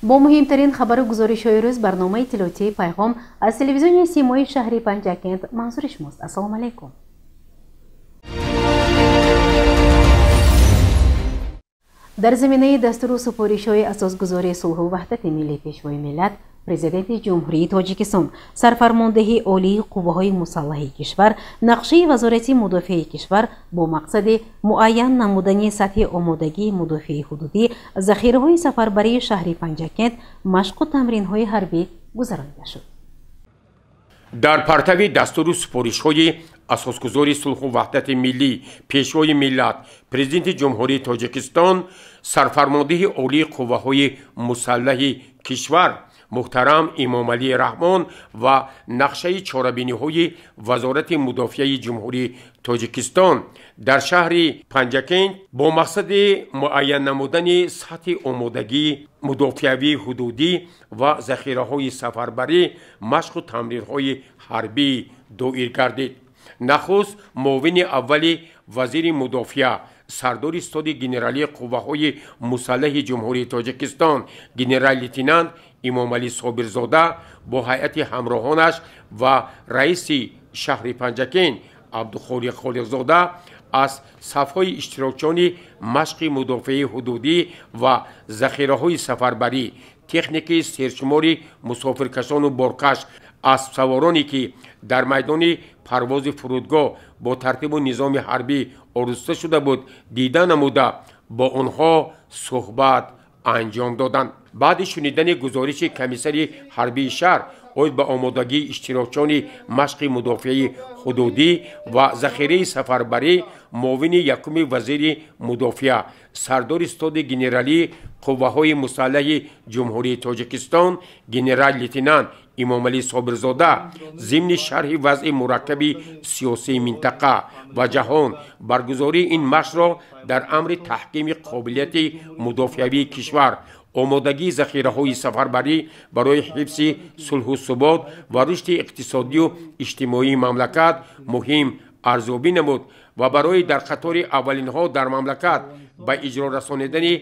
Бо муҳимтарин хабару гузоришҳои рӯз барномаи иттилоотии «Пайғом» аз телевизиони Симои шаҳри Панҷакент манзури шумост. Ассалому алайкум. Дар заминаи дастуру супоришҳои асосгузори сулҳу ваҳдати миллӣ, Пешвои миллат, Президенти Ҷумҳурии Тоҷикистон, Сарфармондеҳи Олии Қувваҳои Мусаллаҳи кишвар, нақшаи Вазорати мудофиаи кишвар бо мақсади муайян намудани сатҳи омодагии мудофиаи ҳудудӣ, захираҳои сафарбарии шаҳри Панҷакент машқу тамринҳои ҳарбӣ гузаронида шуд. Дар партави дастуру супоришҳои асосгузори сулҳу ваҳдати миллӣ, Пешвои миллат, Президенти Ҷумҳурии Тоҷикистон, Сарфармондеҳи Олии Қувваҳои Мусаллаҳи кишвар муҳтарам Эмомалӣ Раҳмон ва нақшаи чорабиниҳои Вазорати мудофиаи Ҷумҳурии Тоҷикистон дар шаҳри Панҷакент бо мақсади муайян намудани сатҳи омодагии мудофиавии ҳудудӣ ва захираҳои сафарбарӣ машқу тамринҳои ҳарбӣ доир гардид. Нахуст муовини аввали вазири мудофиа, сардори стоди генералии қувваҳои мусаллаҳи Ҷумҳурии Тоҷикистон генерал-лейтенант Имомалӣ Собирзода бо ҳайати ҳамроҳонаш ва раиси шаҳри Панҷакент Абдухолиқ Холиқзода аз сафҳои иштирокчиёни машқи мудофиаи ҳудудӣ ва захираҳои сафарбарӣ, техники сершумори мусофиркашону боркаш, аспсавороне ки дар майдони парвози фурудгоҳ бо тартибу низоми ҳарбӣ ороста шуда буд, дида намуда бо онҳо суҳбат анҷом доданд. Баъди шунидани гузориши комиссари ҳарбии шаҳр оид ба омодагии иштирокчиёни машқи мудофиаи ҳудудӣ ва захираи сафарбарӣ, муовини якуми вазири мудофиа, сардори стоди генералии қувваҳои мусаллаҳи Ҷумҳурии Тоҷикистон генерал-лейтенант Имомалӣ Собирзода зимни шарҳи вазъи мураккаби сиёсии минтақа ва ҷаҳон баргузории ин машқро дар амри таҳкими қобилияти мудофиавии кишвар, омодагии захираҳои сафарбарӣ барои ҳифзи сулҳу субот ва рушди иқтисодию иҷтимоии мамлакат муҳим арзёбӣ намуд ва барои дар қатори аввалинҳо дар мамлакат ба иҷро расонидани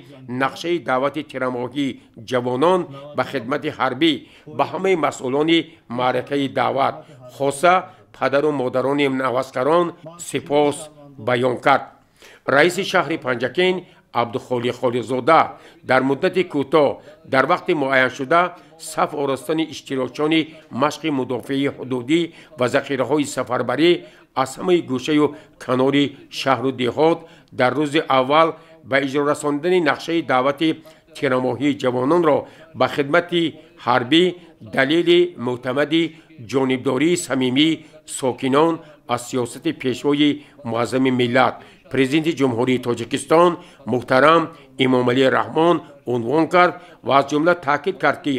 нақшаи даъвати тирамоҳии ҷавонон ба хидмати ҳарбӣ ба ҳамаи масъулони маъракаи даъват, хоса падару модарони наваскарон сипос баён кард. Раиси шаҳри Панҷакент Абдухолиқ Холиқзода дар муддати кӯтоҳ дар вақти муайяншуда саф оростани иштирокчиёни машқи мудофиаи ҳудудӣ ва захираҳои сафарбарӣ аз ҳамаи гӯшаю канори шаҳру деҳот дар рӯзи аввал ба иҷро расонидани нақшаи даъвати тирамоҳии ҷавононро ба хидмати ҳарбӣ далели мӯътамади ҷонибдории самимии сокинон аз сиёсати Пешвои муаззами миллат, Президенти Ҷумҳурии Тоҷикистон муҳтарам Эмомалӣ Раҳмон унвон кард ва аз ҷумла таъкид кард, ки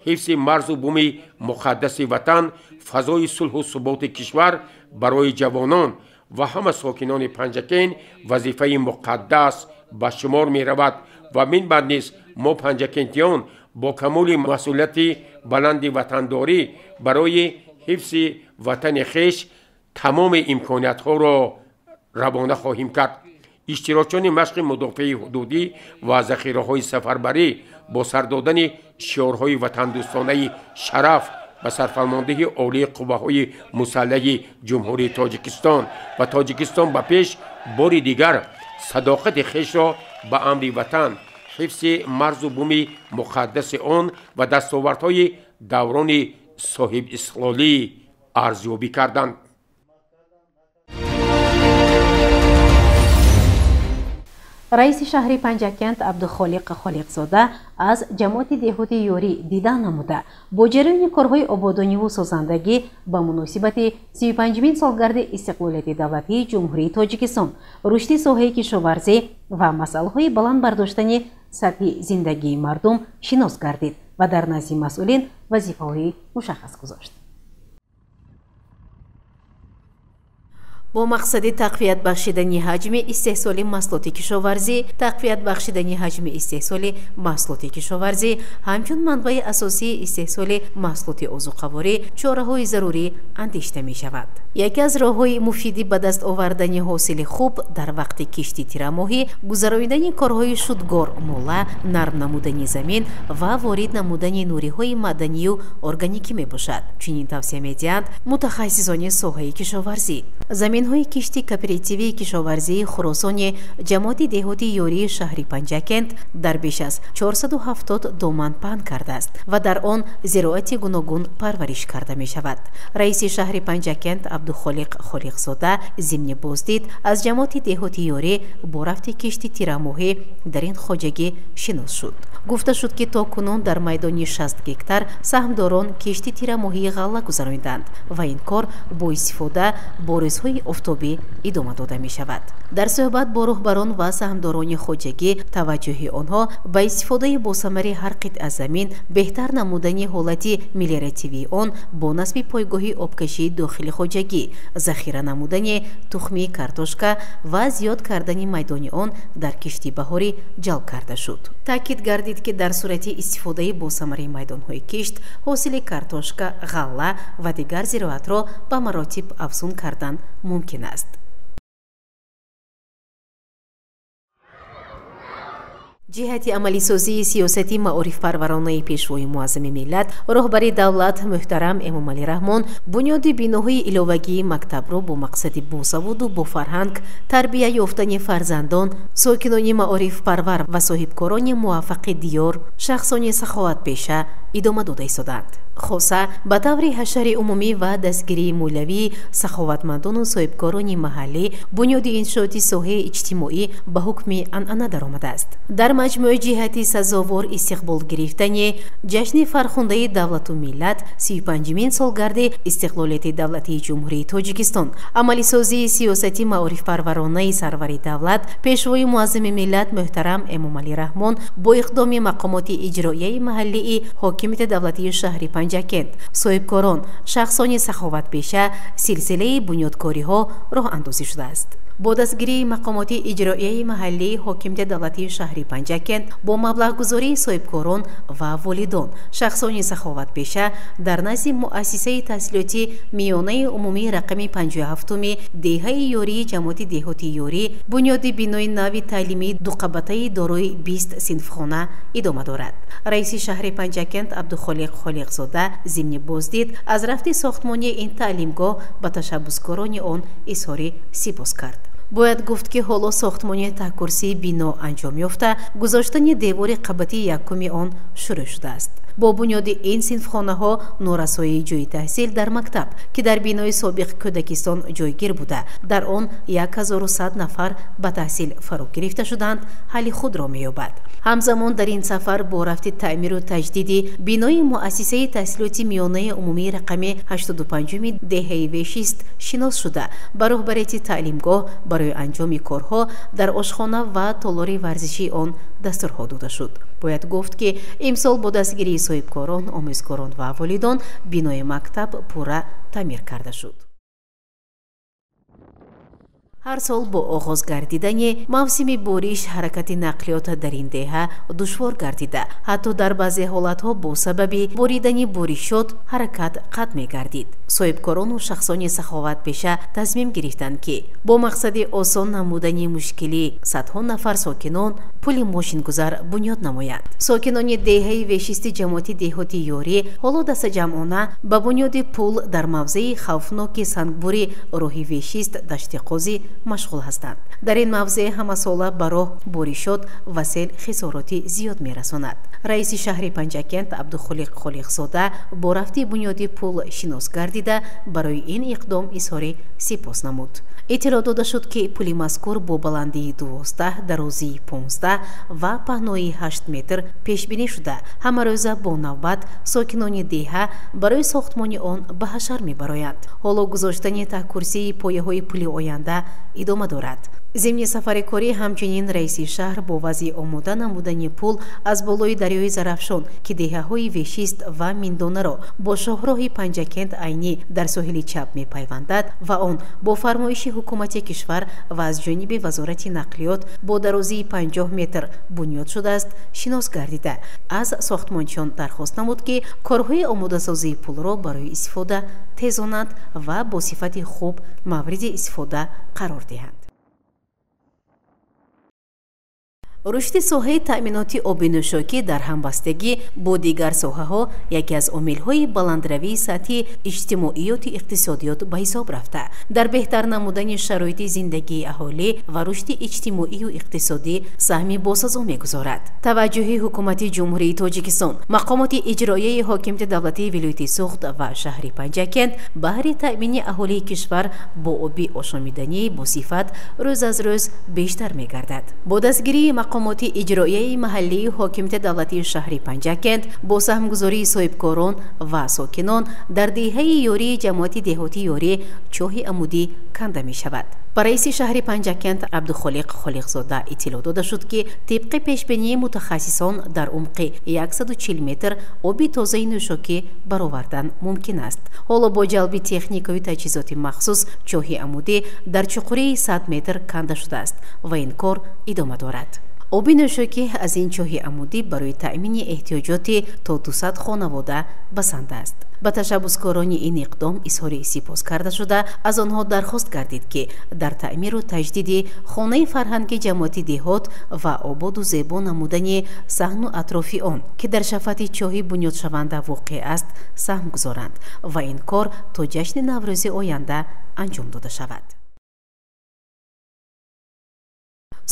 ҳифзи марзу буми муқаддаси ватан, фазои сулҳу суботи кишвар барои ҷавонон ва ҳама сокинони Панҷакент вазифаи муқаддас ба шумор меравад ва минбаъд низ мо панҷакентиён бо камоли масъулияти баланди ватандорӣ барои ҳифзи ватани хеш тамоми имкониятҳоро равона хоҳем кард. Иштирокчиёни машқи мудофиаи ҳудудӣ ва захираҳои сафарбарӣ бо сар додани шиорҳои ватандӯстонаи шараф ба Сарфармондеҳи Олии Қувваҳои Мусаллаҳи Ҷумҳурии Тоҷикистон ва Тоҷикистон ба пеш бори дигар садоқати хешро ба амри ватан, ҳифзи марзу буми муқаддаси он ва дастовардҳои даврони соҳибистиқлолӣ арзёбӣ карданд. Раиси шаҳри Панҷакент Абдухолиқ Холиқзода аз ҷамоати деҳоти Ёрӣ дида намуда бо ҷараёни корҳои ободониву созандагӣ ба муносибати 35-мин солгарди истиқлолияти давлатии Ҷумҳурии Тоҷикистон, рушди соҳаи кишоварзӣ ва масъалаҳои баланд бардоштани сатҳи зиндагии мардум шинос гардид ва дар назди масъулин вазифаҳои мушаххас гузошт. Бо мақсади тақвият бахшидани ҳаҷми истеҳсоли маҳсулоти кишоварзӣ, тақвият бахшидани ҳаҷми истеҳсоли маҳсулоти кишоварзӣ ҳамчун манбаи асосии истеҳсоли маҳсулоти озуқаворӣ чораҳои зарурӣ андешида мешавад. Яке аз роҳҳои муфиди ба даст овардани ҳосили хуб дар вақти кишти тирамоҳӣ гузаронидани корҳои шудгор, мола, нарм намудани замин ва ворид намудани нуриҳои маъданию органикӣ мебошад. Чунин тавсия медиҳанд мутахассисони соҳаи кишоварзӣ. Заминҳои кишти кооперативии кишоварзии Хуросони ҷамоати деҳоти Ёрии шаҳри Панҷакент дар беш аз 470 доман паҳн кардааст ва дар он зироати гуногун парвариш карда мешавад. Раиси шаҳри Панҷакент Абдухолиқ Холиқзода зимни боздид аз ҷамоати деҳоти Ёрӣ бо рафти кишти тирамоҳӣ дар ин хоҷагӣ шинос шуд. Гуфта шуд, ки то кунун дар майдони 60 гектар саҳмдорон кишти тирамоҳии ғалла гузарониданд ва ин кор бо истифода бо рӯзҳои офтобӣ идома дода мешавад. Дар суҳбат бо роҳбарон ва саҳмдорони хоҷагӣ таваҷҷӯҳи онҳо ба истифодаи босамари ҳар қитъа замин, беҳтар намудани ҳолати мелиоративии он бо насби пойгоҳи обкашии дохили хоҷагӣ, захира намудани тухмии картошка ва зиёд кардани майдони он дар кишти баҳорӣ ҷалб карда шуд. Таъкид гардид, ки дар сурати истифодаи босамари майдонҳои кишт ҳосили картошка, ғалла ва дигар зироатро ба маротиб афзун кардан мумкин аст. Ҷиҳати амалисозии сиёсати маорифпарваронаи Пешвои муаззами миллат, роҳбари давлат муҳтарам Эмомалӣ Раҳмон бунёди биноҳои иловагии мактабро бо мақсади босаводу бофарҳанг тарбия ёфтани фарзандон, сокинони маорифпарвар ва соҳибкорони муваффақи диёр, шахсони саховатпеша идома дода истодаанд. Хоса ба таври ҳашари умумӣ ва дастгирии молиявии саховатмандону соҳибкорони маҳаллӣ бунёди иншооти соҳаи иҷтимоӣ ба ҳукми анъана даромадааст. Дар маҷмӯи ҷиҳати сазовор истиқбол гирифтани ҷашни фархундаи давлату миллат, 35-мин солгарди истиқлолияти давлатии Ҷумҳурии Тоҷикистон, амалисозии сиёсати маорифпарваронаи сарвари давлат, Пешвои муаззами миллат муҳтарам Эмомалӣ Раҳмон бо иқдоми мақомоти иҷроияи маҳаллии ҳокимияти давлатии шаҳри Панҷакент, соҳибкорон, шахсони саховатпеша силсилаи бунёдкориҳо роҳандозӣ шудааст. Бо дастгирии мақомоти иҷроияи маҳаллии ҳокимияти давлатии шаҳри Панҷакент бо маблағгузории соҳибкорон ва волидон, шахсони саховатпеша дар назди муассисаи таҳсилоти миёнаи умумии рақами 57-уми деҳаи Ёрии ҷамоати деҳоти Ёрӣ бунёди бинои нави таълимии дуқабатаи дорои 20 синфхона идома дорад. Раиси шаҳри Панҷакент Абдухолиқ Холиқзода зимни боздид аз рафти сохтмони ин таълимгоҳ ба ташаббускорони он изҳори сипос кард. Бояд гуфт, ки ҳоло сохтмони таҳкурсии бино анҷом ёфта, гузоштани девори қабати якуми он шурӯъ шудааст. Бо бунёди ин синфхонаҳо норасоии ҷойи таҳсил дар мактаб, ки дар бинои собиқ кӯдакистон ҷойгир буда, дар он 1100 нафар ба таҳсил фаро гирифта шуданд, ҳалли худро меёбад. Ҳамзамон дар ин сафар бо рафти таъмиру таҷдиди бинои муассисаи таҳсилоти миёнаи умумии рақами 85-уми деҳаи Вешист шинос шуда, ба роҳбарияти таълимгоҳ барои анҷоми корҳо дар ошхона ва толори варзишии он дастурҳо дода шуд. Бояд гуфт, ки имсол бо дастгирии соҳибкорон, омӯзгорон ва волидон бинои мактаб пурра таъмир карда шуд. Ҳар сол бо оғоз гардидани мавсими бориш ҳаракати нақлиёт дар ин деҳа душвор гардида, ҳатто дар баъзе ҳолатҳо бо сабаби боридани боришот ҳаракат қатъ мегардид. Соҳибкорону шахсони саховатпеша тасмим гирифтанд, ки бо мақсади осон намудани мушкилӣ садҳо нафар сокинон пули мошингузар бунёд намоянд. Сокинони деҳаи Вешисти ҷамоати деҳоти Ёрӣ ҳоло дастаҷамъона ба бунёди пул дар мавзеи хавфноки сангбури роҳи Вешист Дашти Қозӣ машғул ҳастанд. Дар ин мавзеъ ҳамасола ба роҳ боришот ва сел хисороти зиёд мерасонад. Раиси шаҳри Панҷакент Абдухолиқ Холиқзода бо рафти бунёди пул шинос гардида, барои ин иқдом изҳори сипос намуд. Иттилоъ дода шуд, ки пули мазкур бо баландии 12, дарозии 15 ва паҳноии 8 метр пешбинӣ шуда, ҳамарӯза бо навбат сокинони деҳа барои сохтмони он ба ҳашар мебароянд. Ҳоло гузоштани таҳкурсии пояҳои пули оянда идома дорад. Зимни сафари корӣ ҳамчунин раиси шаҳр бо вазъи омода намудани пул аз болои дарёи Зарафшон, ки деҳаҳои Вешист ва Миндонаро бо шоҳроҳи Панҷакент Айнӣ дар соҳили чап мепайвандад ва он бо фармоиши ҳукумати кишвар ва аз ҷониби Вазорати нақлиёт бо дарозии 50 метр бунёд шудааст, шинос гардида, аз сохтмончиён дархост намуд, ки корҳои омодасозии пулро барои истифода тезонанд ва бо сифати хуб мавриди истифода қарор диҳанд. Рушди соҳаи таъминоти оби нӯшокӣ дар ҳамбастагӣ бо дигар соҳаҳо яке аз омилҳои баландравии сатҳи иҷтимоиёту иқтисодиёт ба ҳисоб рафта, дар беҳтар намудани шароити зиндагии аҳолӣ ва рушди иҷтимоию иқтисодӣ саҳми босазо мегузорад. Таваҷҷӯҳи Ҳукумати Ҷумҳурии Тоҷикистон, мақомоти иҷроияи ҳокимияти давлатии вилояти Суғд ва шаҳри Панҷакент баҳри таъмини аҳолии кишвар бо оби ошомиданӣ босифат рӯз аз рӯз бештар мегардад. Бо дастгирии мақомоти иҷроияи маҳаллии ҳокимияти давлатии шаҳри Панҷакент, бо саҳмгузории соҳибкорон ва сокинон дар деҳаи Ёрии ҷамоати деҳоти Ёрӣ чоҳи амудӣ канда мешавад. Ба раиси шаҳри Панҷакент Абдухолиқ Холиқзода иттилоъ дода шуд, ки тибқи пешбинии мутахассисон дар умқи 140 метр оби тозаи нӯшокӣ баровардан мумкин аст. Ҳоло бо ҷалби техникаю таҷҳизоти махсус чоҳи амудӣ дар чуқурии 100 метр канда шудааст ва ин кор идома дорад. Оби нӯшокӣ аз ин чоҳи амудӣ барои таъмини эҳтиёҷоти то 200 хонавода басанда аст. Ба ташаббускорони ин иқдом изҳори сипос карда шуда, аз онҳо дархост гардид, ки дар таъмиру таҷдиди хонаи фарҳанги ҷамоати деҳот ва ободу зебо намудани саҳну атрофи он, ки дар шафати чоҳи бунёдшаванда воқеъ аст, саҳм гузоранд ва ин кор то ҷашни Наврӯзи оянда анҷом дода шавад.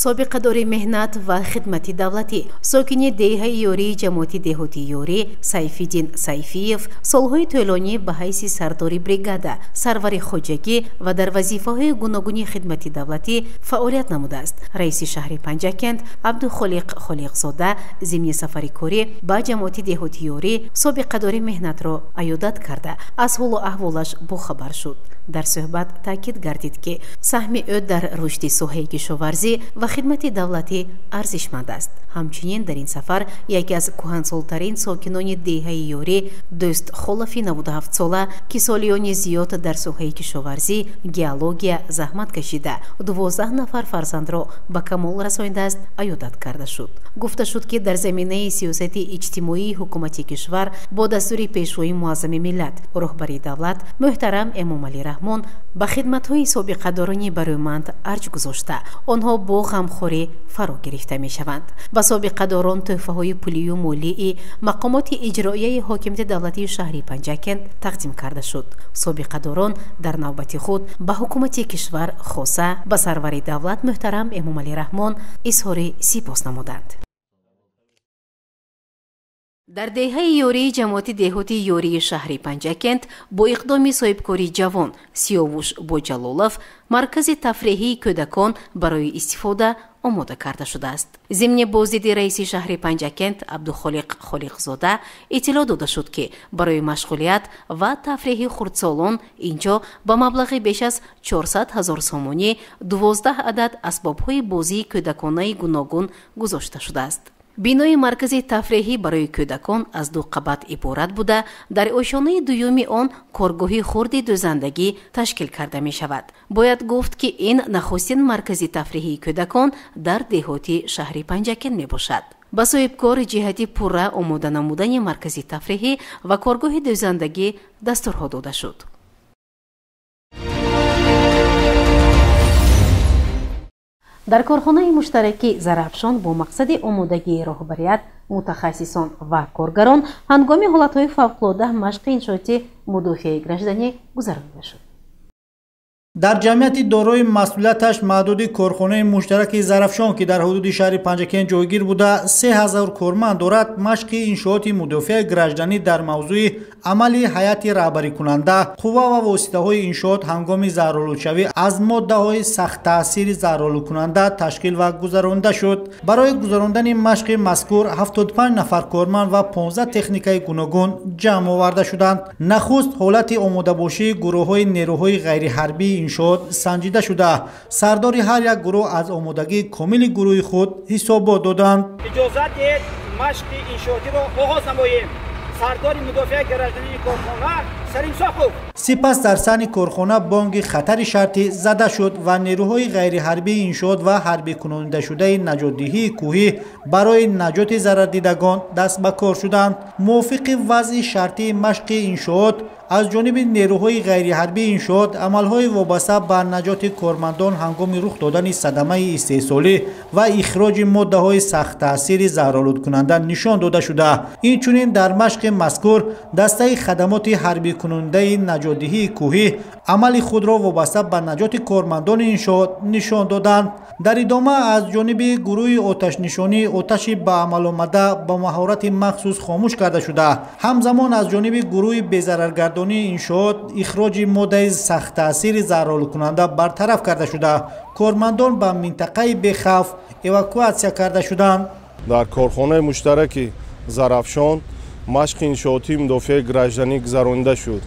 Собиқадори меҳнат ва хидмати давлатӣ, сокини деҳаи Ёрии ҷамоати деҳоти Ёрӣ Сайфиддин Сайфиев солҳои тӯлонӣ ба ҳайси сардори бригада, сарвари хоҷагӣ ва дар вазифаҳои гуногуни хидмати давлатӣ фаъолият намудааст. Раиси шаҳри Панҷакент Абдухолиқ Холиқзода зимни сафари корӣ ба ҷамоати деҳоти Ёрӣ собиқадори меҳнатро аёдат карда, аз ҳолу аҳволаш бохабар шуд. Дар суҳбат таъкид гардид, ки саҳми ӯ дар рушди соҳаи кишоварзӣ ва хидмати давлатӣ арзишманд аст. Ҳамчунин дар ин сафар яке аз кӯҳансолтарин сокинони деҳаи Ёрӣ Дӯст Холафи 97-сола, ки солиёни зиёд дар соҳаи кишоварзӣ, геология заҳмат кашида, 12 нафар фарзандро ба камол расонидааст, аёдат карда шуд. Гуфта шуд, ки дар заминаи сиёсати иҷтимоии ҳукумати кишвар бо дастури Пешвои муаззами миллат, роҳбари давлат муҳтарам Эмомалӣ Раҳмон ба хидматҳои собиқадорони барӯманд арҷ гузошта, онҳо бо ғамхорӣ фаро гирифта мешаванд. Ба собиқадорон тӯҳфаҳои пулию молии мақомоти иҷроияи ҳокимияти давлатии шаҳри Панҷакент тақдим карда шуд. Собиқадорон дар навбати худ ба ҳукумати кишвар, хоса ба сарвари давлат муҳтарам Эмомалӣ Раҳмон изҳори сипос намуданд. Дар деҳаи Ёрии ҷамоати деҳоти Ёрии шаҳри Панҷакент бо иқдоми соҳибкори ҷавон Сиёвуш Боҷалолов маркази тафреҳии кӯдакон барои истифода омода карда шудааст. Зимни боздиди раиси шаҳри Панҷакент Абдухолиқ Холиқзода иттилоъ дода шуд, ки барои машғулият ва тафреҳи хурдсолон инҷо ба маблағи беш аз 400 ҳазор сомонӣ 12 адад асбобҳои бозии кӯдаконаи гуногун гузошта шудааст. Бинои маркази тафреҳӣ барои кӯдакон аз ду қабат иборат буда, дар ошёнаи дуюми он коргоҳи хурди дӯзандагӣ ташкил карда мешавад. Бояд гуфт, ки ин нахустин маркази тафреҳии кӯдакон дар деҳоти шаҳри Панҷакент мебошад. Ба соҳибкор ҷиҳати пурра омода намудани маркази тафреҳӣ ва коргоҳи дӯзандагӣ дастурҳо дода шуд. Дар корхонаи муштараки Зарафшон бо мақсади омодагии роҳбарият, мутахассисон ва коргарон ҳангоми ҳолатҳои фавқулода машқи иншооти мудофиаи гражданӣ гузаронида шуд. Дар ҷамъияти дорои масъулияташ маҳдуди корхонаи муштараки Зарафшон, ки дар ҳудуди шаҳри Панҷакент ҷойгир буда, 3000 корманд дорад, машқи иншооти мудофиаи гражданӣ дар мавзӯи амали ҳайати раҳбарикунанда, қувва ва воситаҳои иншоот ҳангоми заҳролудшавӣ аз моддаҳои сахттаъсири заҳролудкунанда ташкил ва гузаронда шуд. Барои гузарондани машқи мазкур 75 нафар корманд ва 15 техникаи гуногун ҷамъ оварда шуданд. Нахуст ҳолати омодабошии гурӯҳҳои нерӯҳои ғайриҳарбии иншоот санҷида шуда, сардори ҳар як гурӯҳ аз омодагии комили гурӯҳи худ ҳисобот доданд. Иҷозат диҳед машқи иншоотиро оғоз намоем. Сардори мудофиаи граждании корхона Салим Соқов. Сипас дар саҳни корхона бонги хатари шартӣ зада шуд ва нерӯҳои ғайриҳарбии иншоот ва ҳарбикунондашудаи наҷотдиҳии кӯҳӣ барои наҷоти зарардидагон даст ба кор шуданд. Мувофиқи вазъи шартии машқи иншоот аз ҷониби нерӯҳои ғайриҳарбии иншоот амалҳои вобаста ба наҷоти кормандон ҳангоми рух додани садамаи истеҳсолӣ ва ихроҷи моддаҳои сахттаъсири заҳролудкунанда нишон дода шуда. Инчунин дар машқи мазкур дастаи хадамоти ҳарбикунондаи наҷотдиҳии кӯҳӣ амали худро вобаста ба наҷоти кормандони иншоот нишон доданд. Дар идома аз ҷониби гурӯҳи оташнишонӣ оташи ба амал омада ба маҳорати махсус хомӯш карда шуда, ҳамзамон аз ҷониби гурӯҳи безараргардонии иншоот ихроҷи моддаи сахттаъсири заҳролудкунанда бартараф карда шуда, кормандон ба минтақаи бехавф эвакуатсия карда шуданд. Дар корхонаи муштараки Зарафшон машқи иншоотии мудофиаи гражданӣ гузаронида шуд.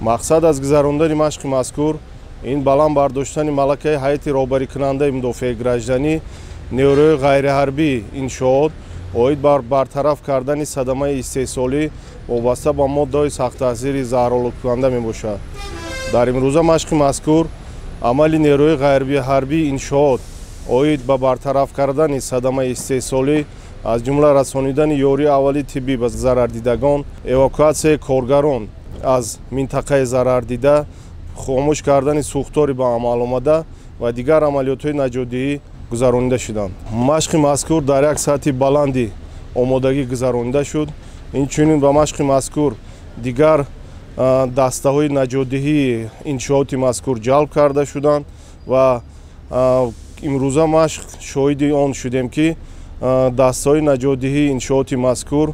Мақсад аз гузарондани машқи мазкур ин баланд бардоштани малакаи ҳайати роҳбарикунандаи мудофиаи гражданӣ, нерӯҳои ғайриҳарбии иншоот оид бар бартараф кардани садамаи истеҳсолӣ вобаста ба моддаҳои сахттаъсири заҳролудкунанда мебошад. Дар имрӯза машқи мазкур амали нерӯҳои ғайриҳарбии иншоот оид ба бартараф кардани садамаи истеҳсолӣ, аз ҷумла расонидани ёрии аввали тиббӣ ба зарардидагон, эвакуатсияи коргарон аз минтақаи зарардида, хомӯш кардани сӯхтори ба амал омада ва дигар амалиётҳои наҷотдиҳӣ гузаронида шуданд. Машқи мазкур дар як сатҳи баланди омодагӣ гузаронида шуд. Инчунин ба машқи мазкур дигар дастаҳои наҷотдиҳии иншооти мазкур ҷалб карда шуданд ва имрӯза машқ шоҳиди он шудем, ки дастаҳои наҷотдиҳии иншооти мазкур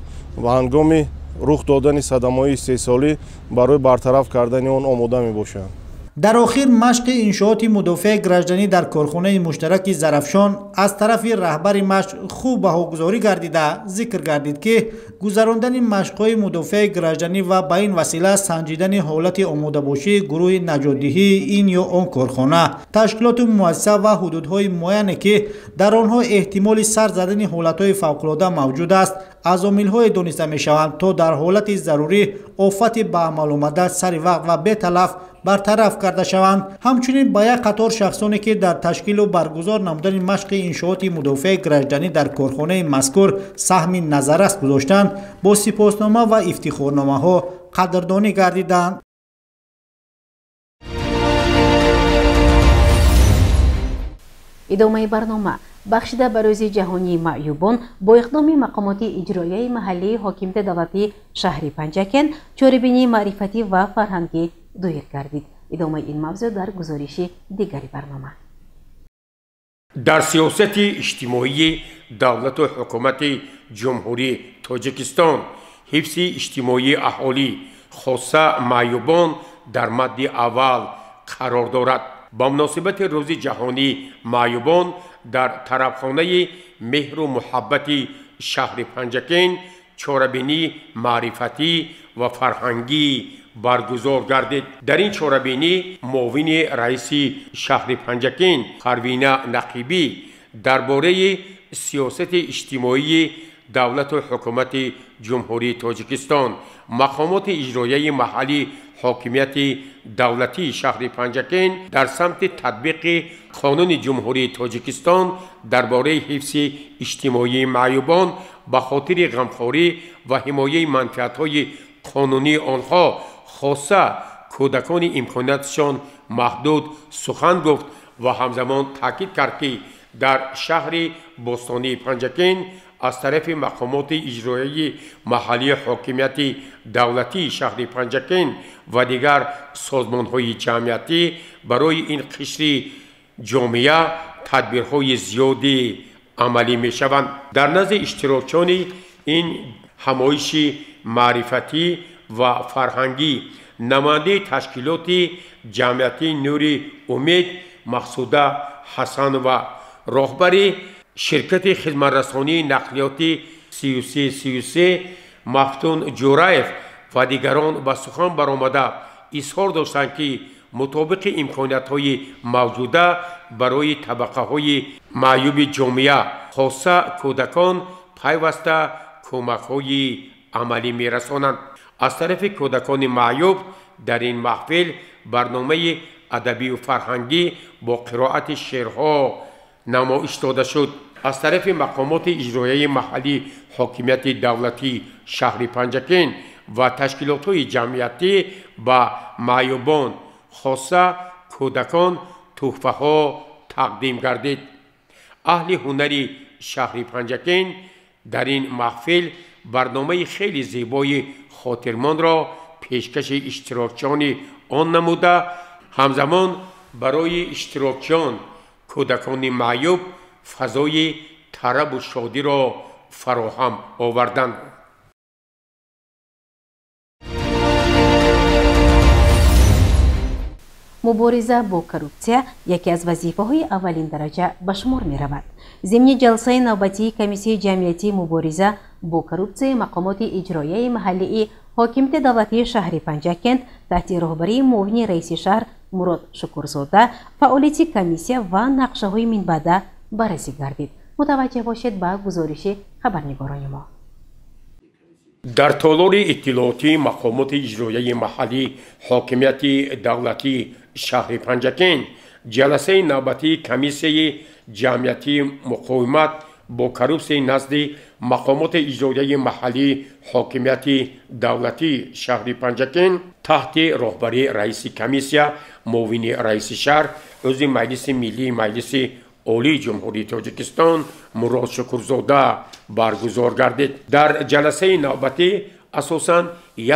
ва ҳангоми рух додани садамаҳои истеҳсолӣ барои бартараф кардани он омода мебошанд. Дар охир машқи иншооти мудофиаи гражданӣ дар корхонаи муштараки Зарафшон аз тарафи раҳбари машқ хуб баҳогузорӣ гардида, зикр гардид, ки гузарондани машқҳои мудофиаи гражданӣ ва ба ин васила санҷидани ҳолати омодабошии гурӯҳи наҷотдиҳии ин ё он корхона, ташкилоту муассиса ва ҳудудҳои муайяне, ки дар онҳо эҳтимоли сар задани ҳолатҳои фавқулода мавҷуд аст, аз омилҳое дониста мешаванд, то дар ҳолати зарурӣ офати ба амал омада сари вақт ва беталаф бартараф карда шаванд. Ҳамчунин ба як қатор шахсоне, ки дар ташкилу баргузор намудани машқи иншооти мудофиаи гражданӣ дар корхонаи мазкур саҳми назаррас гузоштанд, бо сипоснома ва ифтихорномаҳо қадрдонӣ гардиданд. Идомаи барнома бахшида ба рӯзи ҷаҳонии маъюбон бо иқдоми мақомоти иҷроияи маҳаллии ҳокимияти давлатии шаҳри Панҷакент чорабинии маърифатӣ ва фарҳангӣ доир гардид. Идомаи ин мавзӯъ дар гузориши дигари барнома. Дар сиёсати иҷтимоии давлату ҳукумати Ҷумҳурии Тоҷикистон ҳифзи иҷтимоии аҳолӣ, хоса маъюбон, дар мадди аввал қарор дорад. Ба муносибати рӯзи ҷаҳонии маъюбон дар тарабхонаи меҳру муҳаббати шаҳри Панҷакент чорабинии маърифатӣ ва фарҳангӣ баргузор гардид. Дар ин чорабинӣ муовини раиси шаҳри Панҷакент Парвина Нақибӣ дар бораи сиёсати иҷтимоии давлату ҳукумати Ҷумҳурии Тоҷикистон, мақомоти иҷроияи маҳаллии ҳокимияти давлатии шаҳри Панҷакент дар самти татбиқи қонуни Ҷумҳурии Тоҷикистон дар бораи ҳифзи иҷтимоии маъюбон ба хотири ғамхорӣ ва ҳимояи манфиатҳои қонунии онҳо, хоса кӯдакони имкониятшон маҳдуд, сухан гуфт ва ҳамзамон таъкид кард, ки дар шаҳри бостонии Панҷакент аз тарафи мақомоти иҷроияи маҳаллии ҳокимияти давлатии шаҳри Панҷакент ва дигар созмонҳои ҷамъиятӣ барои ин қишри ҷомеа тадбирҳои зиёди амалӣ мешаванд. Дар назди иштирокчиёни ин ҳамоиши маърифатӣ ва фарҳангӣ намояндаи ташкилоти ҷамъиятии Нури Умед Мақсуда Ҳасанова, роҳбари ширкати хизматрасонии нақлиёти 3333 Мафтун Ҷураев ва дигарон ба сухан баромада изҳор доштанд, ки Мутобиқи имкониятҳои мавҷуда барои табақаҳои маъюби ҷомеа, хоса кӯдакон, пайваста кӯмакҳои амалӣ мерасонанд. Аз тарафи кӯдакони маъюб дар ин маҳфил барномаи адабию фарҳангӣ бо қироати шеърҳо намоиш дода шуд. Аз тарафи мақомоти иҷроияи маҳаллии ҳокимияти давлатии шаҳри Панҷакент ва ташкилотҳои ҷамъиятӣ ба маъюбон, хоса кӯдакон, тӯҳфаҳо тақдим гардид. Аҳли ҳунари шаҳри Панҷакент дар ин маҳфил барномаи хеле зебои хотирмонро пешкаши иштирокчиёни он намуда, ҳамзамон барои иштирокчиён кӯдакони маъюб фазои тарабу шодиро фароҳам оварданд. Мубориза бо коррупсия яке аз вазифаҳои аввалин дараҷа ба шумор меравад. Зимни ҷалсаи навбатии комиссияи ҷамъиятии мубориза бо коррупсияи мақомоти иҷроияи маҳаллии ҳокимияти давлатии шаҳри Панҷакент таҳти роҳбарии муовини раиси шаҳр Мурод Шукурзода фаъолияти комиссия ва нақшаҳои минбаъда баррасӣ гардид. Мутаваҷҷеҳ бошед ба гузориши хабарнигорони мо. Дар толори иттилоотии мақомоти иҷроияи маҳаллӣ ҳокимияти давлатии шаҳри Панҷакент ҷаласаи навбатии комиссияи ҷамъиятии муқовимат бо коррупсияи назди мақомоти иҷроияи маҳаллии ҳокимияти давлатии шаҳри Панҷакент таҳти роҳбарии раиси комиссия, муовини раиси шаҳр, узви Маҷлиси Миллии Маҷлиси Олии Ҷумҳурии Тоҷикистон Мурод Шукурзода баргузор гардид. Дар ҷаласаи навбатӣ асосан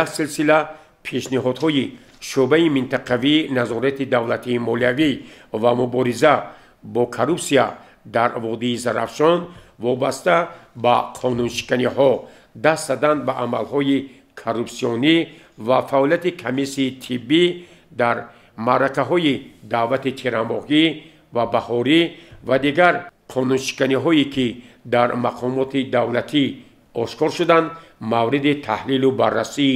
як силсила пешниҳодҳои шӯъбаи минтақавии назорати давлатии молиявӣ ва мубориза бо коррупсия дар водии Зарафшон вобаста ба қонуншиканиҳо, даст задан ба амалҳои коррупсионӣ ва фаъолияти комиссияи тиббӣ дар маъракаҳои даъвати тирамоҳӣ ва баҳорӣ ва дигар қонуншиканиҳое ки дар мақомоти давлатӣ ошкор шуданд, мавриди таҳлилу баррасӣ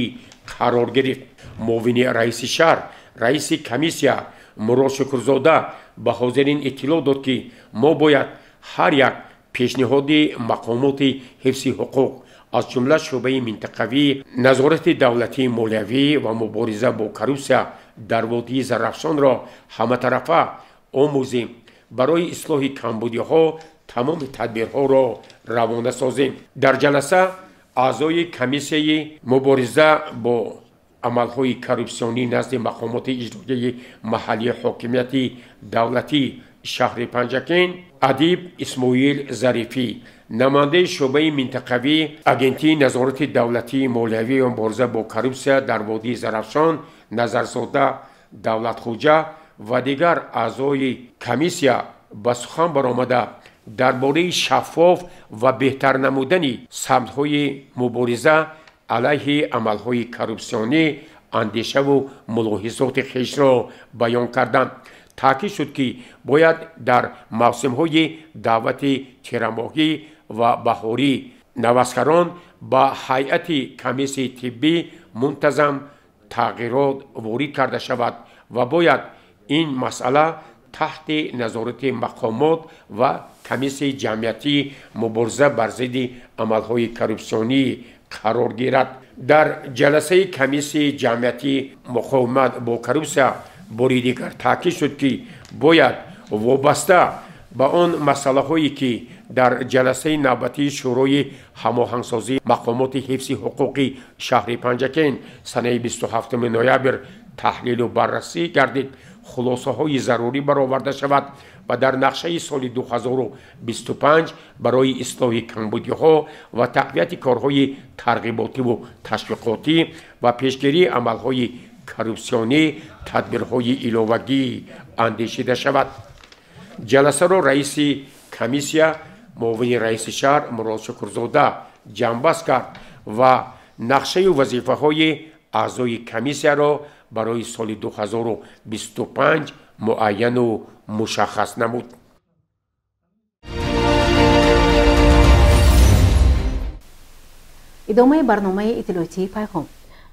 қарор гирифт. Муовини раиси шаҳр, раиси комиссия Мурод Шукурзода ба ҳозирин иттилоъ дод, ки мо бояд ҳар як пешниҳоди мақомоти ҳифзи ҳуқуқ, аз ҷумла шӯъбаи минтақавии назорати давлатии молиявӣ ва мубориза бо коррупсия дар водии Зарафшонро ҳаматарафа омӯзем, барои ислоҳи камбудиҳо тамоми тадбирҳоро равона созем. Дар ҷаласа аъзои комиссияи мубориза бо амалҳои коррупсионӣ назди мақомоти иҷроияи маҳаллии ҳокимияти давлатии шаҳри Панҷакент Адиб Исмоил Зарифӣ, намояндаи шӯъбаи минтақавии агентии назорати давлатии молиявӣ ва мубориза бо коррупсия дар водии Зарафшон Назарзода Давлатхӯҷа ва дигар аъзои комиссия ба сухан баромада дар бораи шаффоф ва беҳтар намудани самтҳои мубориза алайҳи амалҳои коррупсионӣ андешаву мулоҳизоти хешро баён карданд. Таъкид шуд, ки бояд дар мавсимҳои даъвати тирамоҳӣ ва баҳорӣ наваскарон ба ҳайати комиссияи тиббӣ мунтазам тағйирот ворид карда шавад ва бояд ин масъала таҳти назорати мақомот ва комиссияи ҷамъиятии мубориза бар зидди амалҳои коррупсионӣ қарор гирад. Дар ҷаласаи комиссияи ҷамъиятии муқовимат бо коррупсия бори дигар таъкид шуд, ки бояд вобаста ба он масъалаҳое ки дар ҷаласаи навбатии Шӯрои ҳамоҳангсозии мақомоти ҳифзи ҳуқуқи шаҳри Панҷакент санаи 27 ноябр таҳлилу баррасӣ гардид, хулосаҳои зарурӣ бароварда шавад ва дар нақшаи соли 2025 барои ислоҳи камбудиҳо ва тақвияти корҳои тарғиботиву ташвиқотӣ ва пешгирии амалҳои коррупсионӣ тадбирҳои иловагӣ андешида шавад. Ҷаласаро раиси комиссия муовини раиси шаҳр Мурод Шукурзода ҷамъбаст кард ва нақшаю вазифаҳои аъзои комиссияро барои соли 2025 муайяну мушаххас намуд. Идомаи барномаи иттилоотии Пайғом.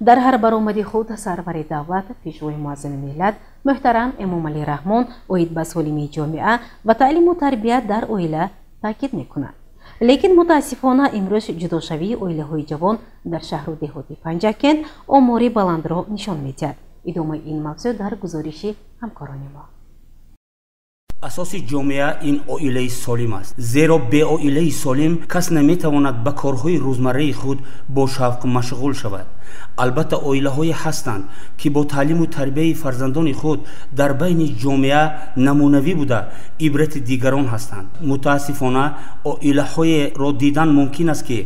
Дар ҳар баромади худ сарвари давлат, Пешвои муаззами миллат муҳтарам Эмомалӣ Раҳмон оид ба солимии ҷомеа ва таълиму тарбият дар оила таъкид мекунад. Лекин мутаассифона имрӯз ҷудошавии оилаҳои ҷавон дар шаҳру деҳоти Панҷакент омори баландро нишон медиҳад. Идомаи ин мавзӯъ дар гузориши ҳамкорони мо. Асоси ҷомеа ин оилаи солим аст, зеро беоилаи солим кас наметавонад ба корҳои рӯзмарраи худ бо шавқ машғул шавад. Албатта, оилаҳое ҳастанд, ки бо таълиму тарбияи фарзандони худ дар байни ҷомеа намунавӣ буда, ибрати дигарон ҳастанд. Мутаассифона, оилаҳоеро дидан мумкин аст, ки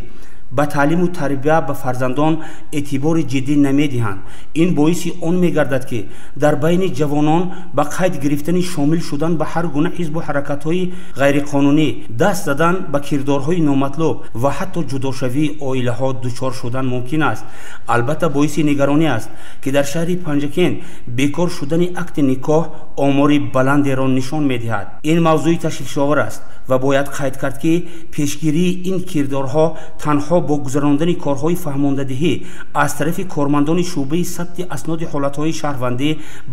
ба таълиму тарбия ба фарзандон эътибори ҷиддӣ намедиҳанд. Ин боиси он мегардад, ки дар байни ҷавонон ба қайд гирифтани шомил шудан ба ҳар гуна ҳизбу ҳаракатҳои ғайриқонунӣ, даст задан ба кирдорҳои номатлуб ва ҳатто ҷудошавии оилаҳо дучор шудан мумкин аст. Албатта, боиси нигаронӣ аст, ки дар шаҳри Панҷакент бекор шудани акти никоҳ омори баландеро нишон медиҳад. Ин мавзӯи ташвишовар аст ва бояд қайд кард, ки пешгирии ин кирдорҳо танҳо бо гузарондани корҳои фаҳмондадиҳӣ аз тарафи кормандони шӯъбаи сабти асноди ҳолатҳои шаҳрвандӣ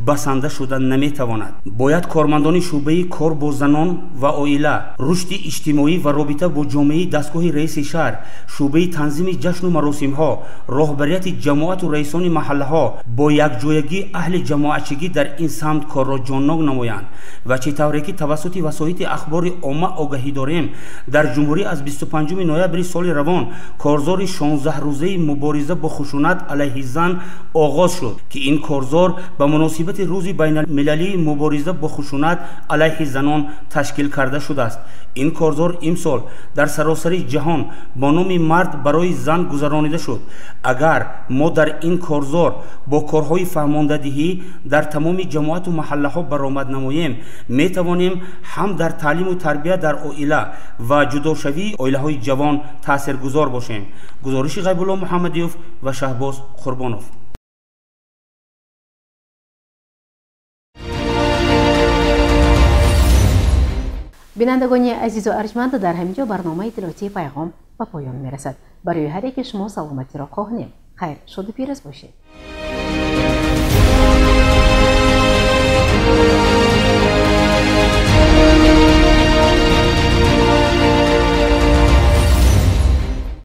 басанда шуда наметавонад. Бояд кормандони шӯъбаи кор бо занон ва оила, рушди иҷтимоӣ ва робита бо ҷомеаи дастгоҳи раиси шаҳр, шӯъбаи танзими ҷашну маросимҳо, роҳбарияти ҷамоату раисони маҳаллаҳо бо якҷоягӣ аҳли ҷамоатчигӣ дар ин самт корро ҷоннок намоянд. Ва чӣ тавре ки тавассути васоити ахбори омма огаҳӣ дорем, дар ҷумҳурӣ аз 25 ноябри соли равон корзори 16-рӯзаи мубориза бо хушунат алайҳи зан оғоз шуд, ки ин корзор ба муносибати рӯзи байналмилалии мубориза бо хушунат алайҳи занон ташкил карда шудааст. Ин корзор имсол дар саросари ҷаҳон бо номи «Мард барои зан» гузаронида шуд. Агар мо дар ин корзор бо корҳои фаҳмондадиҳӣ дар тамоми ҷамоату маҳаллаҳо баромад намоем, метавонем ҳам дар таълиму тарбия дар оила ва ҷудошавии оилаҳои ҷавон таъсиргузор бошем. Гузориши Ғайбулло Муҳаммадиёв ва Шаҳбоз Қурбонов. Бинандагони азизу арҷманд, дар ҳамин ҷо барномаи иттилоотии «Пайғом» ба поён мерасад. Барои ҳар яке шумо саломатиро хоҳонем. Хайр, шоду пирӯз бошед.